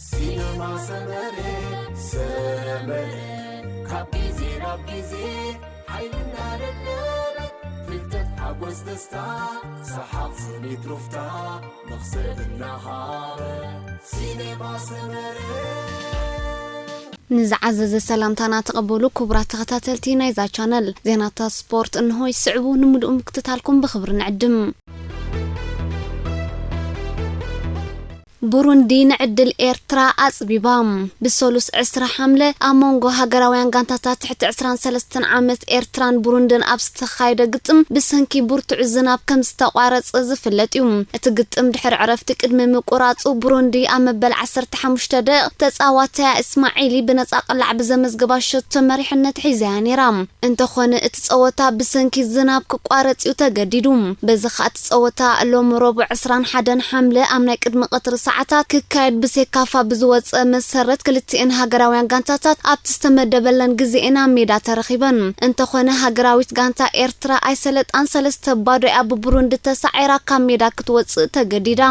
ሲነማ ሰመረ፣ ሰመረ፣ ካብ ግዜ ናብ ግዜ ሓይልና ደደበ፣ ፍልጠት፣ ሓጎስ፣ ደስታ፣ ሰሓቕ፣ ስኒት፣ ሩፍታ፣ መኽሰብ እናሃበ። ሲነማ ሰመረ። ንዝዓዘዘ ሰላምታና ተቐበሉ ክቡራት ተኸታተልቲ ናይዛ ቻነል። ዜናታት ስፖርት እንሆ ይስዕቡ፣ ንምሉኡ ምክትታልኩም ብኽብሪ ንዕድም። ቡሩንዲ ንዕድል ኤርትራ ኣጽቢባ። ብሰሉስ ዕስራ ሓምለ ኣብ መንጎ ሃገራውያን ጋንታታት ትሕቲ ዕስራን ሰለስተን ዓመት ኤርትራን ቡሩንድን ኣብ ዝተኻየደ ግጥም ብሰንኪ ብርቱዕ ዝናብ ከም ዝተቋረጸ ዝፍለጥ እዩ። እቲ ግጥም ድሕሪ ዕረፍቲ ቅድሚ ምቁራጹ ቡሩንዲ ኣብ መበል ዓሰርተ ሓሙሽተ ደቂቕ ተጻዋታያ እስማዒሊ ብነጻ ቅላዕ ብዘመዝገባ ሸቶ መሪሕነት ሒዛያ ነይራ። እንተኾነ እቲ ጸወታ ብሰንኪ ዝናብ ክቋረጽ እዩ ተገዲዱ። በዚ ኸኣ እቲ ጸወታ ሎሚ ረቡዕ ዕስራን ሓደን ሓምለ ኣብ ናይ ቅድሚ ቀትሪ ሰዓታት ክካየድ ብሴካፋ ብዝወጸ መሰረት ክልቲኤን ሃገራውያን ጋንታታት ኣብቲ ዝተመደበለን ግዜኤን ኣብ ሜዳ ተረኺበን። እንተኾነ ሃገራዊት ጋንታ ኤርትራ ኣይሰለጣን ሰለስተ ባዶ እያ ብቡሩንዲ ተሳዒራ ካብ ሜዳ ክትወጽእ ተገዲዳ።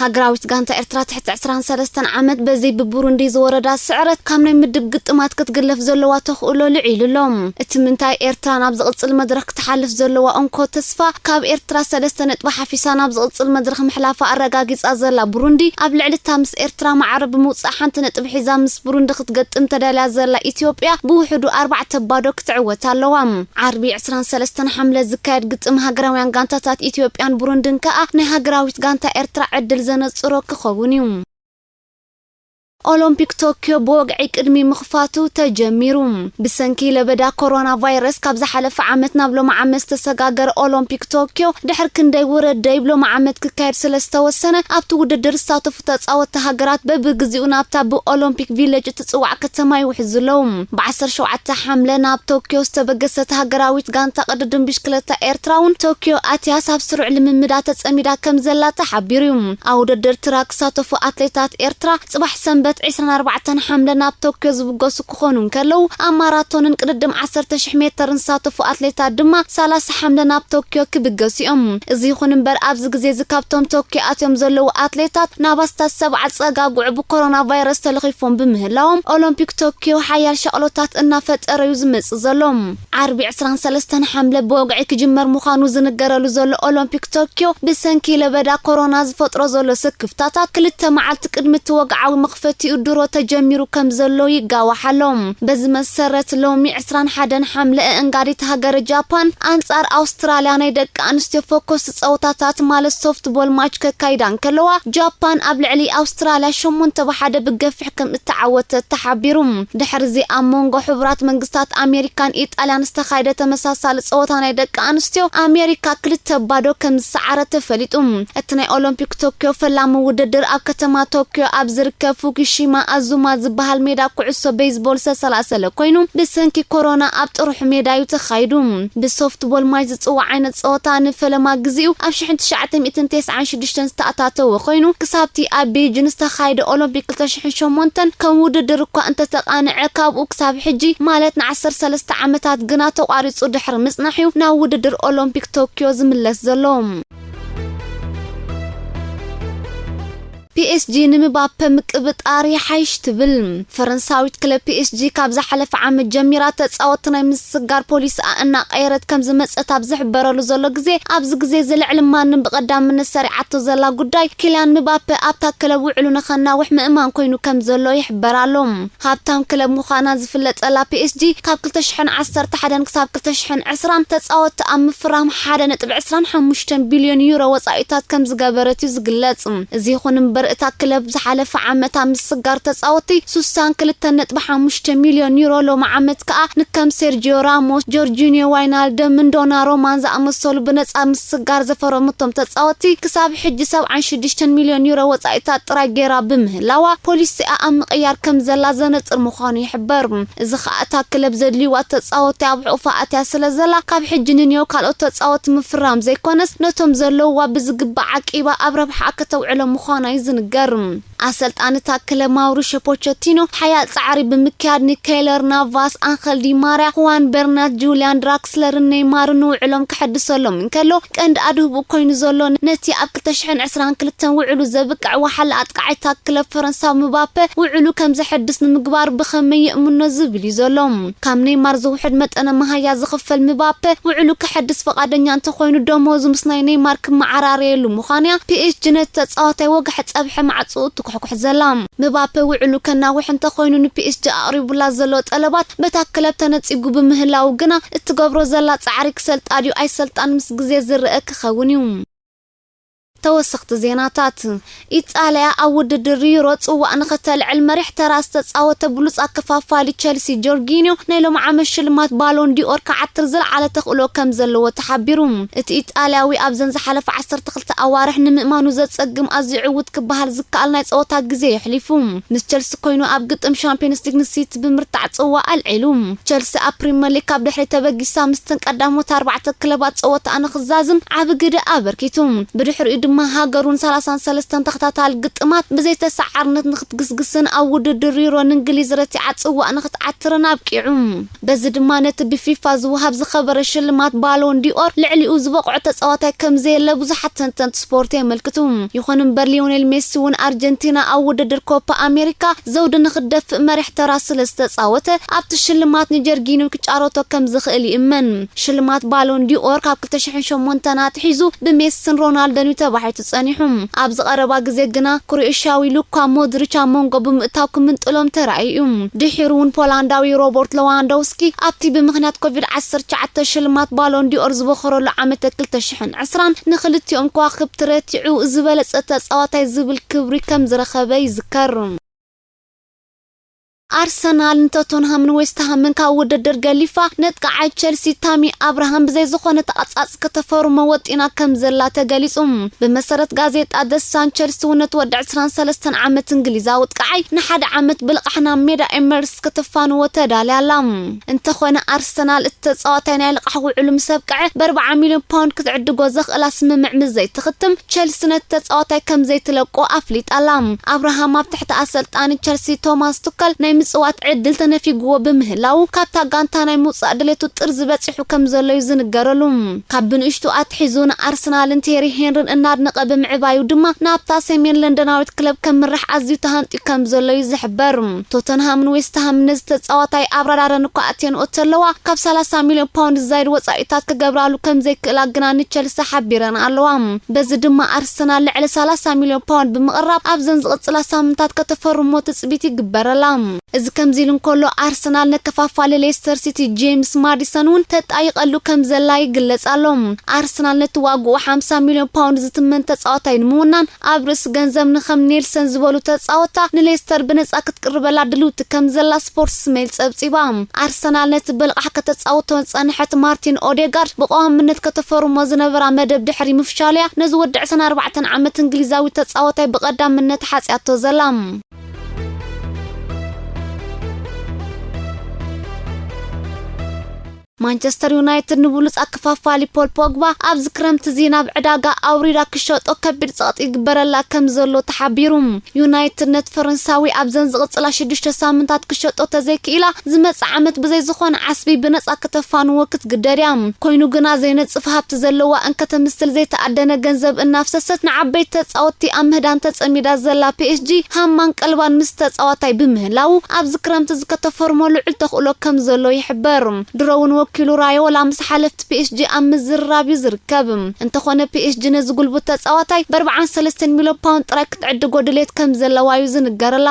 ሃገራዊት ጋንታ ኤርትራ ትሕቲ ዕስራን ሰለስተን ዓመት በዚ ብቡሩንዲ ዝወረዳ ስዕረት ካብ ናይ ምድብ ግጥማት ክትግለፍ ዘለዋ ተኽእሎ ልዒሉ ኣሎ። እቲ ምንታይ ኤርትራ ናብ ዝቕጽል መድረኽ ክትሓልፍ ዘለዋ እንኮ ተስፋ ካብ ኤርትራ ሰለስተ ነጥቢ ሓፊሳ ናብ ዝቕጽል መድረኽ ምሕላፋ ኣረጋጊጻ ዘላ ቡሩንዲ ኣብ ልዕሊ እታ ምስ ኤርትራ ማዕረ ብምውጻእ ሓንቲ ነጥቢ ሒዛ ምስ ቡሩንዲ ክትገጥም ተዳልያ ዘላ ኢትዮጵያ ብውሕዱ ኣርባዕተ ባዶ ክትዕወት ኣለዋ። ዓርቢ ዕስራን ሰለስተን ሓምለ ዝካየድ ግጥም ሃገራውያን ጋንታታት ኢትዮጵያን ቡሩንድን ከኣ ናይ ሃገራዊት ጋንታ ኤርትራ ዕድል ዘነጽሮ ክኸውን እዩ። ኦሎምፒክ ቶክዮ ብወግዒ ቅድሚ ምኽፋቱ ተጀሚሩ። ብሰንኪ ለበዳ ኮሮና ቫይረስ ካብ ዝሓለፈ ዓመት ናብ ሎሚ ዓመት ዝተሰጋገረ ኦሎምፒክ ቶክዮ ድሕር ክንደይ ውረድ ደይብ ሎሚ ዓመት ክካየድ ስለ ዝተወሰነ ኣብቲ ውድድር ዝሳተፉ ተጻወትቲ ሃገራት በብግዚኡ ናብታ ብኦሎምፒክ ቪለጅ እትጽዋዕ ከተማ ይውሕዙ ኣለዉ። ብ ዓሰርተ ሸውዓተ ሓምለ ናብ ቶክዮ ዝተበገሰት ሃገራዊት ጋንታ ቅድድም ብሽክለታ ኤርትራ እውን ቶክዮ ኣትያ ሳብ ስሩዕ ልምምዳ ተጸሚዳ ከም ዘላ ተሓቢሩ እዩ። ኣብ ውድድር ትራክ ዝሳተፉ ኣትሌታት ኤርትራ ጽባሕ ሰንበት ዕስራን ኣርባዕተን ሓምለ ናብ ቶክዮ ዝብገሱ ክኾኑ እንከለዉ፣ ኣብ ማራቶንን ቅድድም ዓሰርተ ሽሕ ሜተርን ዝሳተፉ ኣትሌታት ድማ ሰላሳ ሓምለ ናብ ቶክዮ ክብገሱ እዮም። እዚ ይኹን እምበር ኣብዚ ግዜ እዚ ካብቶም ቶክዮ ኣትዮም ዘለዉ ኣትሌታት ናብ ኣስታት ሰብዓ ዝጸጋግዑ ብኮሮና ቫይረስ ተለኺፎም ብምህላዎም ኦሎምፒክ ቶክዮ ሓያል ሻቕሎታት እናፈጠረ እዩ ዝመጽእ ዘሎ። ዓርቢ ዕስራን ሰለስተን ሓምለ ብወግዒ ክጅመር ምዃኑ ዝንገረሉ ዘሎ ኦሎምፒክ ቶክዮ ብሰንኪ ለበዳ ኮሮና ዝፈጥሮ ዘሎ ስክፍታታት ክልተ መዓልቲ ቅድሚ እቲ ወግዓዊ መኽፈቲኡ ድሮ ተጀሚሩ ከም ዘሎ ይጋዋሕ ኣሎ። በዚ መሰረት ሎሚ ዕስራን ሓደን ሓምለ ኣእንጋዲት ሃገረ ጃፓን ኣንጻር ኣውስትራልያ ናይ ደቂ ኣንስትዮ ፎኮስ ጸወታታት ማለት ሶፍትቦል ማች ከካይዳ እንከለዋ ጃፓን ኣብ ልዕሊ ኣውስትራልያ ሸሞንተ ብሓደ ብገፊሕ ከም እተዓወተት ተሓቢሩ። ድሕርዚ ኣብ መንጎ ሕቡራት መንግስታት ኣሜሪካን ኢጣልያን ዝተኻየደ ተመሳሳሊ ጸወታ ናይ ደቂ ኣንስትዮ ኣሜሪካ ክልተ ባዶ ከም ዝሰዓረ ተፈሊጡ። እቲ ናይ ኦሎምፒክ ቶክዮ ፈላሚ ውድድር ኣብ ከተማ ቶክዮ ኣብ ዝርከብ ፉኩሺማ ኣዙማ ዝበሃል ሜዳ ኩዕሶ ቤዝቦል ዝተሰላሰለ ኮይኑ ብሰንኪ ኮሮና ኣብ ጥሩሕ ሜዳ እዩ ተኻይዱ። ብሶፍትቦል ማች ዝጽዋዕ ዓይነት ጸወታ ንፈለማ ግዜኡ ኣብ ሽሕን ትሽዓተ ሚእትን ተስዓን ሽዱሽተን ዝተኣታተወ ኮይኑ ክሳብቲ ኣብ ቤጂን ዝተኻየደ ኦሎምፒክ ክልተ ሽሕን ሸሞንተን ከም ውድድር እኳ እንተተቓንዐ ካብኡ ክሳብ ሕጂ ማለት ንዓሰርተ ሰለስተ ዓመታት ግና ተቋሪጹ ድሕሪ ምጽናሕ እዩ ናብ ውድድር ኦሎምፒክ ቶክዮ ዝምለስ ዘሎ። ፒኤስጂ ንምባፐ ምቅብጣር ይሓይሽ ትብል። ፈረንሳዊት ክለብ ፒኤስጂ ካብ ዝሓለፈ ዓመት ጀሚራ ተጻወቲ ናይ ምስግጋር ፖሊሲኣ እናቐየረት ከም ዝመጸት ኣብ ዝሕበረሉ ዘሎ ግዜ ኣብዚ ግዜ እዚ ልዕሊ ማንም ብቐዳምነት ሰሪዓቶ ዘላ ጉዳይ ኪልያን ምባፐ ኣብታ ክለብ ውዕሉ ንኸናውሕ ምእማን ኮይኑ ከም ዘሎ ይሕበር ኣሎ። ሃብታም ክለብ ምዃና ዝፍለጠላ ፒኤስጂ ካብ ክልተ ሽሕን ዓሰርተ ሓደን ክሳብ ክልተ ሽሕን ዕስራን ተጻወቲ ኣብ ምፍራም ሓደ ነጥቢ ዕስራን ሓሙሽተን ቢልዮን ዩሮ ወጻኢታት ከም ዝገበረት እዩ ዝግለጽ። እዚ ይኹን እምበር እታ ክለብ ዝሓለፈ ዓመት ኣብ ምስጋር ተጻወቲ ሱሳን ክልተ ነጥቢ ሓሙሽተ ሚልዮን ዩሮ ሎሚ ዓመት ከኣ ንከም ሴርጂዮ ራሞስ፣ ጆርጂኒዮ ዋይናልደምን ዶናሮማን ዝኣመሰሉ ብነጻ ምስጋር ዘፈረመቶም ተጻወቲ ክሳብ ሕጂ ሰብዓን ሽዱሽተን ሚልዮን ዩሮ ወጻኢታት ጥራይ ገይራ ብምህላዋ ፖሊሲኣ ኣብ ምቕያር ከም ዘላ ዘነጽር ምዃኑ ይሕበር። እዚ ኸኣ እታ ክለብ ዘድልይዋ ተጻወቲ ኣብ ሕቑፋ ኣትያ ስለ ዘላ ካብ ሕጂ ንንዮ ካልኦት ተጻወቲ ምፍራም ዘይኮነስ ነቶም ዘለውዋ ብዝግባእ ዓቂባ ኣብ ረብሓኣ ከተውዕሎ ምዃና እዩ ዝንገር። ኣሰልጣኒ እታ ክለብ ማውሪሾ ፖቸቲኖ ሓያል ጻዕሪ ብምክያድ ንኬይለር ናቫስ፣ ኣንኸል ዲ ማርያ፣ ሁዋን በርናት፣ ጁልያን ድራክስለርን ኔይማርን ውዕሎም ክሕድሰሎም እንከሎ፣ ቀንዲ ኣድህቡ ኮይኑ ዘሎ ነቲ ኣብ ክልተ ሽሕን ዕስራን ክልተን ውዕሉ ዘብቅዕ ወሓለ ኣጥቃዒ እታ ክለብ ፈረንሳዊ ምባፔ ውዕሉ ከም ዘሐድስ ንምግባር ብኸመይ የእምኖ ዝብል እዩ ዘሎ። ካብ ኔይማር ዝውሕድ መጠነ መሃያ ዝኽፈል ምባፔ ውዕሉ ክሐድስ ፈቓደኛ እንተኾይኑ፣ ደሞዙ ምስ ናይ ኔይማር ክመዓራረየሉ ምዃኑያ ፒኤስጂ ነቲ ተጻዋታይ ወግሐ ጸብሐ ማዕጾኡ ትኩሕኩሕ ዘላ። ምባፔ ውዕሉ ከናውሕ እንተኾይኑ ንፒኤስጂ ኣቕሪቡላ ዘሎ ጠለባት በታ ክለብ ተነጺጉ ብምህላው ግና፣ እትገብሮ ዘላ ጻዕሪ ክሰልጣ ድዩ ኣይሰልጣን ምስ ግዜ ዝረአ ክኸውን እዩ። ተወሰኽቲ ዜናታት። ኢጣልያ ኣብ ውድድር ዩሮ ጽዋእ ንኸተልዕል መሪሕ ተራ ዝተጻወተ ብሉጽ ኣከፋፋሊ ቸልሲ ጆርጊኒዮ ናይ ሎም ዓመት ሽልማት ባሎን ዲኦር ክዓትር ዝለዓለ ተኽእሎ ከም ዘለዎ ተሓቢሩ። እቲ ኢጣልያዊ ኣብዘን ዝሓለፈ ዓሰርተ ክልተ ኣዋርሕ ንምእማኑ ዘጸግም ኣዝዩ ዕዉት ክበሃል ዝከኣል ናይ ጸወታ ግዜ የሕሊፉ። ምስ ቸልሲ ኮይኑ ኣብ ግጥም ሻምፒዮንስ ሊግ ንሲቲ ብምርታዕ ጽዋእ ኣልዒሉ። ቸልሲ ኣብ ፕሪምየር ሊግ ካብ ድሕሪ ተበጊሳ፣ ምስተን ቀዳሞት ኣርባዕተ ክለባት ጸወታኣ ንኽዛዝም ዓቢ ግደ ኣበርኪቱ። ብድሕሪኡ ድማ ሃገሩ ንሰላሳን ሰለስተን ተኸታታሊ ግጥማት ብዘይተሰዓርነት ንኽትግስግስን ኣብ ውድድር ዩሮ ንእንግሊዝ ረቲዓ ጽዋእ ንኽትዓትርን ኣብቂዑ። በዚ ድማ ነቲ ብፊፋ ዝወሃብ ዝኸበረ ሽልማት ባሎን ዲኦር ልዕሊኡ ዝበቕዖ ተጻዋታይ ከም ዘየለ ብዙሓት ተንተንቲ ስፖርት የመልክቱ። ይኹን እምበር ሊዮኔል ሜሲ እውን ኣርጀንቲና ኣብ ውድድር ኮፓ ኣሜሪካ ዘውዲ ንኽትደፍእ መሪሕ ተራ ስለ ዝተጻወተ ኣብቲ ሽልማት ንጀርጊኖ ክጫረቶ ከም ዝኽእል ይእመን። ሽልማት ባሎን ዲኦር ካብ ክልተ ሽሕን ሸሞንተን ኣትሒዙ ብሜስን ሮናልዶን እዩ ተባሒቱ ጸኒሑ። ኣብዚ ቀረባ ግዜ ግና ክሮኤሽያዊ ሉካ ሞድሪች ኣብ መንጎ ብምእታው ክምንጥሎም ተራእዩ እዩ። ድሒሩ እውን ፖላንዳዊ ሮበርት ሌዋንዶውስኪ ኣብቲ ብምኽንያት ኮቪድ ዓሰርተ ትሽዓተ ሽልማት ባሎን ዲኦር ዝበኸረሉ ዓመተ ክልተ ሽሕን ዕስራን ንኽልቲኦም ከዋኽብቲ ረቲዑ ዝበለጸ ተጻዋታይ ዝብል ክብሪ ከም ዝረኸበ ይዝከር። ኣርሰናል ንቶተንሃምን ዌስትሃምን ካብ ውድድር ገሊፋ፣ ነጥቃዓይ ቸልሲ ታሚ ኣብርሃም ብዘይ ዝኾነ ተቐጻጽ ከተፈርሞ ወጢና ከም ዘላ ተገሊጹ። ብመሰረት ጋዜጣ ደ ሳን፣ ቸልሲ እውን ነቲ ወዲ ዕስራን ሰለስተን ዓመት እንግሊዛዊ ኣጥቃዓይ ንሓደ ዓመት ብልቓሕ ናብ ሜዳ ኤመርስ ከተፋንዎ ተዳልያ ኣላ። እንተኾነ ኣርሰናል እቲ ተጻዋታይ ናይ ልቓሕ ውዕሉ ምስ ኣብቅዐ፣ ብኣርብዓ ሚልዮን ፓውንድ ክትዕድጎ ዘኽእላ ስምምዕ ምስ ዘይትኽትም፣ ቸልሲ ነቲ ተጻዋታይ ከም ዘይትለቆ ኣፍሊጣ ኣላ። ኣብርሃም ኣብ ትሕቲ ኣሰልጣኒ ቸልሲ ቶማስ ቱከል ናይ ምጽዋት ዕድል ተነፊግዎ ብምህላው፣ ካብታ ጋንታ ናይ ምውጻእ ድሌቱ ጥርዚ በጺሑ ከም ዘሎ እዩ ዝንገረሉ። ካብ ብንእሽቱ ኣትሒዙ ንኣርሰናልን ቴሪ ሄንሪን እናድነቐ ብምዕባዩ ድማ፣ ናብታ ሰሜን ለንደናዊት ክለብ ከምርሕ ኣዝዩ ተሃንጥዩ ከም ዘሎ እዩ ዝሕበር። ቶተንሃምን ዌስትሃምን ነዚ ተጻዋታይ ኣብ ራዳረን እኳ ኣእትየንኦ እንተለዋ፣ ካብ ሰላሳ ሚልዮን ፓውንድ ዝዛይድ ወጻኢታት ክገብራሉ ከም ዘይክእላ ግና ንቸልሲ ሓቢረን ኣለዋ። በዚ ድማ ኣርሰናል ልዕሊ ሰላሳ ሚልዮን ፓውንድ ብምቕራብ ኣብዘን ዝቕጽላ ሳምንታት ከተፈርሞ ትጽቢት ይግበረላ። እዚ ከምዚ ኢሉ እንከሎ፣ ኣርሰናል ነከፋፋሊ ሌስተር ሲቲ ጄምስ ማዲሰን እውን ተጣይቐሉ ከም ዘላ ይግለጽ ኣሎ። ኣርሰናል ነቲ ዋግኡ ሓምሳ ሚልዮን ፓውንድ ዝትመን ተጻዋታይ ንምውናን ኣብ ርእሲ ገንዘብ ንከም ኔልሰን ዝበሉ ተጻወታ ንሌስተር ብነጻ ክትቅርበላ ድልውቲ ከም ዘላ ስፖርትስ ሜል ጸብጺባ። ኣርሰናል ነቲ ብልቓሕ ከተጻውቶ ዝጸንሐት ማርቲን ኦዴጋርድ ብቐዋምነት ከተፈርሞ ዝነበራ መደብ ድሕሪ ምፍሻሉያ፣ ነዚ ወዲ ዕስራን ኣርባዕተን ዓመት እንግሊዛዊ ተጻዋታይ ብቐዳምነት ሓጽያቶ ዘላ። ማንቸስተር ዩናይትድ ንብሉጽ ኣከፋፋሊ ፖል ፖግባ ኣብዚ ክረምቲ እዚ ናብ ዕዳጋ ኣውሪዳ ክሸጦ ከቢድ ጸቕጢ ይግበረላ ከም ዘሎ ተሓቢሩ። ዩናይትድ ነቲ ፈረንሳዊ ኣብዘን ዝቕጽላ ሽዱሽተ ሳምንታት ክሸጦ ተዘይክኢላ፣ ዝመጽእ ዓመት ብዘይ ዝኾነ ዓስቢ ብነጻ ከተፋንዎ ክትግደድ እያ። ኮይኑ ግና ዘይነጽፍ ሃብቲ ዘለዋ እንከተምስል ዘይተኣደነ ገንዘብ እናፍሰሰት ንዓበይቲ ተጻወትቲ ኣብ ምህዳን ተጸሚዳ ዘላ ፒኤስጂ ሃማን ቀልባን ምስ ተጻዋታይ ብምህላው ኣብዚ ክረምቲ እዚ ከተፈርሞ ልዑል ተኽእሎ ከም ዘሎ ይሕበር። ድሮ እውን ወኪሉ ራዮላ ምስ ሓለፍቲ ፒኤስጂ ኣብ ምዝርራብ እዩ ዝርከብ። እንተኾነ ፒኤስጂ ነዚ ጉልቡት ተጻዋታይ ብኣርብዓን ሰለስተን ሚልዮን ፓውንድ ጥራይ ክትዕድጎ ድሌት ከም ዘለዋ እዩ ዝንገረላ።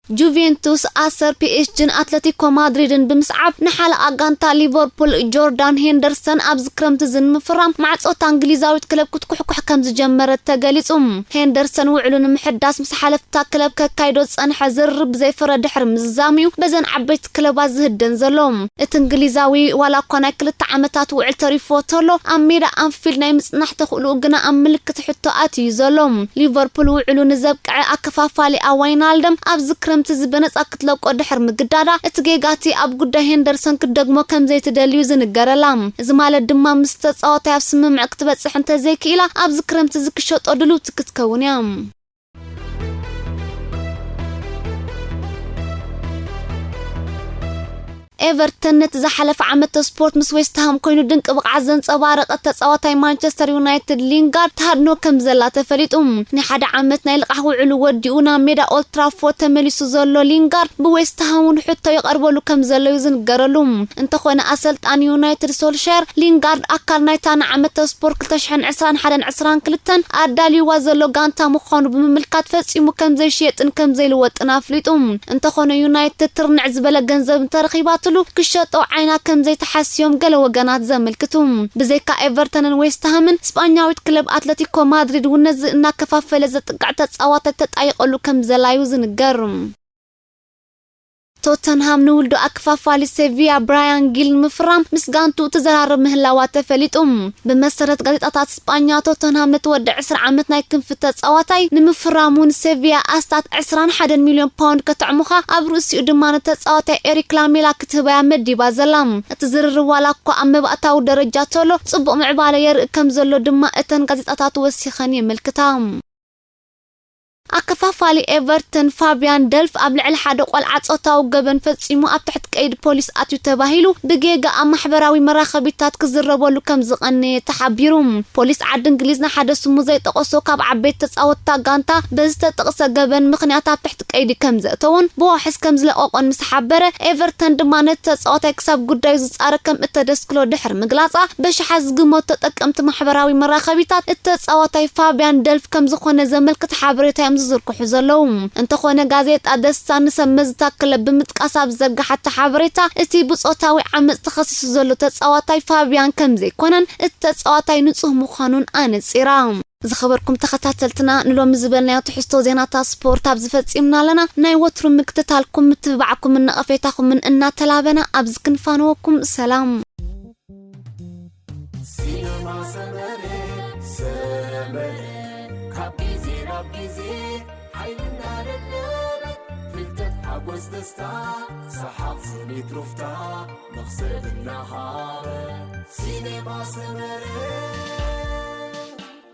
ጁቬንቱስ ኣሰር ፒኤስጂን ኣትለቲኮ ማድሪድን ብምስዓብ ንሓለቓ ጋንታ ሊቨርፑል ጆርዳን ሄንደርሰን ኣብዚ ክረምቲ እዚ ንምፍራም ማዕጾ እታ እንግሊዛዊት ክለብ ክትኩሕኩሕ ከም ዝጀመረት ተገሊጹ። ሄንደርሰን ውዕሉ ንምሕዳስ ምስ ሓለፍታ ክለብ ከካይዶ ዝጸንሐ ዝርርብ ብዘይፍረ ድሕሪ ምዝዛም እዩ በዘን ዓበይቲ ክለባት ዝህደን ዘሎ። እቲ እንግሊዛዊ ዋላ እኳ ናይ ክልተ ዓመታት ውዕል ተሪፍዎ ተሎ፣ ኣብ ሜዳ ኣንፊልድ ናይ ምጽናሕ ተኽእልኡ ግና ኣብ ምልክት ሕቶ ኣትዩ ዘሎ። ሊቨርፑል ውዕሉ ንዘብቅዐ ኣከፋፋሊ ኣብ ዋይናልደም ኣብዚ ክረምቲ እዚ በነጻ ክትለቆ ድሕር ምግዳዳ፣ እቲ ጌጋቲ ኣብ ጉዳይ ሄንደርሰን ክትደግሞ ከም ዘይትደልዩ ዝንገረላ። እዚ ማለት ድማ ምስ ተጻዋታይ ኣብ ስምምዕ ክትበጽሕ እንተዘይክኢላ፣ ኣብዚ ክረምቲ እዚ ክሸጦ ድልውቲ ክትከውን እያ። ኤቨርተን ነቲ ዝሓለፈ ዓመት ስፖርት ምስ ዌስትሃም ኮይኑ ድንቂ ብቕዓት ዘንጸባረቐ ተጻዋታይ ማንቸስተር ዩናይትድ ሊንጋርድ ተሃድኖ ከም ዘላ ተፈሊጡ። ናይ ሓደ ዓመት ናይ ልቓሕ ውዕሉ ወዲኡ ናብ ሜዳ ኦልትራፎርድ ተመሊሱ ዘሎ ሊንጋርድ ብዌስትሃም እውን ሕቶ ይቐርበሉ ከም ዘሎ እዩ ዝንገረሉ። እንተኾነ ኣሰልጣኒ ዩናይትድ ሶልሻየር ሊንጋርድ ኣካል ናይታ ንዓመተ ስፖርት ክልተ ሽሕን ዕስራን ሓደን ዕስራን ክልተን ኣዳልይዋ ዘሎ ጋንታ ምዃኑ ብምምልካት ፈጺሙ ከም ዘይሽየጥን ከም ዘይልወጥን ኣፍሊጡ። እንተኾነ ዩናይትድ ትርንዕ ዝበለ ገንዘብ እንተረኺባትሉ ክሸጦ ዓይና ከም ዘይተሓስዮም ገለ ወገናት ዘመልክቱ። ብዘይካ ኤቨርተንን ዌስትሃምን ስጳኛዊት ክለብ ኣትለቲኮ ማድሪድ እውን ነዚ እናከፋፈለ ዘጥቅዕ ተጻዋታይ ተጣይቐሉ ከም ዘላዩ ዝንገር። ቶተንሃም ንውልዱ ኣክፋፋሊ ሴቪያ ብራያን ጊል ንምፍራም ምስ ጋንቱ ትዘራረብ ምህላዋ ተፈሊጡ። ብመሰረት ጋዜጣታት ስጳኛ ቶተንሃም ነቲ ወዲ ዕስራ ዓመት ናይ ክንፊ ተጻዋታይ ንምፍራሙ ንሴቪያ ኣስታት ዕስራን ሓደን ሚልዮን ፓውንድ ከተዕሙኻ ኣብ ርእሲኡ ድማ ንተጻዋታይ ኤሪክ ላሜላ ክትህባያ መዲባ ዘላ። እቲ ዝርርብ ዋላ እኳ ኣብ መባእታዊ ደረጃ ተሎ ጽቡቕ ምዕባለ የርኢ ከም ዘሎ ድማ እተን ጋዜጣታት ወሲኸን የመልክታ። ኣከፋፋሊ ኤቨርተን ፋቢያን ደልፍ ኣብ ልዕሊ ሓደ ቆልዓ ጾታዊ ገበን ፈጺሙ ኣብ ትሕቲ ቀይዲ ፖሊስ ኣትዩ ተባሂሉ ብጌጋ ኣብ ማሕበራዊ መራኸቢታት ክዝረበሉ ከም ዝቐነየ ተሓቢሩ። ፖሊስ ዓዲ እንግሊዝ ንሓደ ስሙ ዘይጠቐሶ ካብ ዓበይቲ ተጻወትታ ጋንታ በዝተጠቕሰ ገበን ምኽንያት ኣብ ትሕቲ ቀይዲ ከም ዘእተዎን ብዋሕስ ከም ዝለቐቖን ምስ ሓበረ፣ ኤቨርተን ድማ ነቲ ተጻዋታይ ክሳብ ጉዳዩ ዝጻረ ከም እተደስክሎ ድሕሪ ምግላጻ፣ በሽሓት ዝግመቱ ተጠቀምቲ ማሕበራዊ መራኸቢታት እቲ ተጻዋታይ ፋቢያን ደልፍ ከም ዝኾነ ዘመልክት ሓበሬታ እዮም ዝዝርግሑ ዘለዉ። እንተኾነ ጋዜጣ ደስታ ንሰብ መዝታ ክለብ ብምጥቃስ ኣብ ዘርግሓቶ ሓበሬታ፣ እቲ ብጾታዊ ዓመጽ ተኸሲሱ ዘሎ ተጻዋታይ ፋቢያን ከም ዘይኮነን እቲ ተጻዋታይ ንጹህ ምዃኑን ኣነጺራ። ዝኸበርኩም ተኸታተልትና፣ ንሎሚ ዝበልናዮ ትሕዝቶ ዜናታት ስፖርት ኣብዚ ፈጺምና ኣለና። ናይ ወትሩ ምክትታልኩም፣ ምትብባዕኩምን ነቐፌታኹምን እናተላበና ኣብዚ ክንፋነወኩም ሰላም። ሲነማ ሰመረ፣ ሰመረ፣ ካብ ግዜ ናብ ግዜ ሓይሊ እናደለበ፣ ፍልጠት፣ ሓጎስ፣ ደስታ፣ ሰሓቕ፣ ስኒት፣ ሩፍታ፣ መኽሰብ እናሃበ። ሲነማ ሰመረ።